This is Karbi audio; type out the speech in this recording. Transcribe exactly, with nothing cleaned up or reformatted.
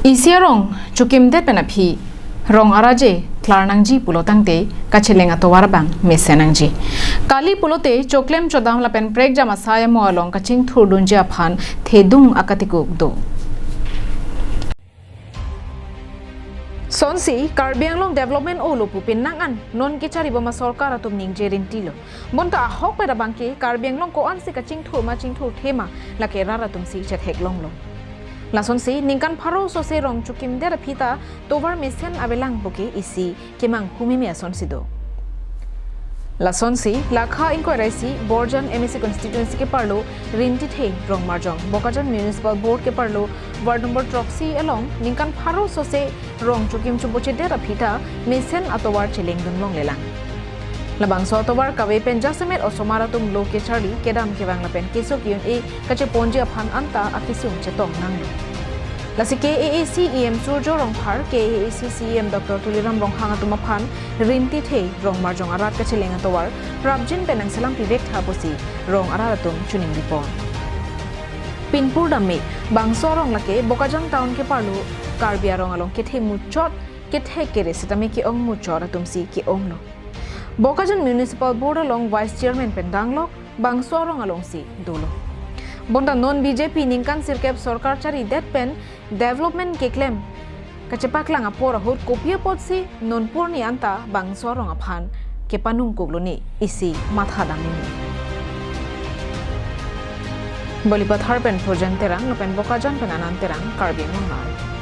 Isi arong chokimdet pen aphi rong araje klar nangji pulo tangte kacheleng atovar abang mesen nangji. Kali pulote choklem chodam lapen prekjam asai amo along kachingthurdunji aphan thedung akatikuk do. Sonsi Karbi Anglong development olo pu pinnang an non kechari bom asorkar atum ningje rintilo. Bonta ahokpet abangke Karbi Anglong ko-ansi kachingthur ma chingthurthe ma lake rat atumsi chetheklonglo. Lasonsi ningkan pharo sose rong chokimdet aphi ta tovar mesen avelang puke isi kemang humimi asonsi do. Lasonsi lakha ingkoi ra isi Borjan M A C constituency keparlo Rintithe Rongmarjong, Bokajan Municipal Board keparlo ward number throksi along ningkan pharo sose rong chokim chobochedet aphi ta mesen atovar chelengdunlonglelang. Labangso atovar kave pen jasemet osomar atum lo kecharli kedam kevang lapen keso ke-un-e kacheponji aphan anta akesung chetong nanglo. Lasi K A A C E M Surjo Rongphar, K A A C C E M Doctor Tuliram Ronghang atum aphan Rintithe Rongmarjong arat kacheleng atovar prapjin pen nangselam pivek tha pusi rong arat atum choningri pon. Pinpur dam me bangso arong lake Bokajan town keparlo Karbi arong along kethe muchot, kethek kere setame ke-ong muchot atumsi ke-onglo. Bokajan Municipal Board along Vice Chairman pen danglok bangso arong alongsi dolo. Bonta non B J P ningkan sirkep sorkar charidet pen development keklem kachepaklang apor ahut kopi apotsi non purni anta bangso arong aphan kepanungkuklo ne isi matha dam nini. Balipathar pen Projan Terang lapen Bokajan pen Anand Terang, Karbi Anglong Live.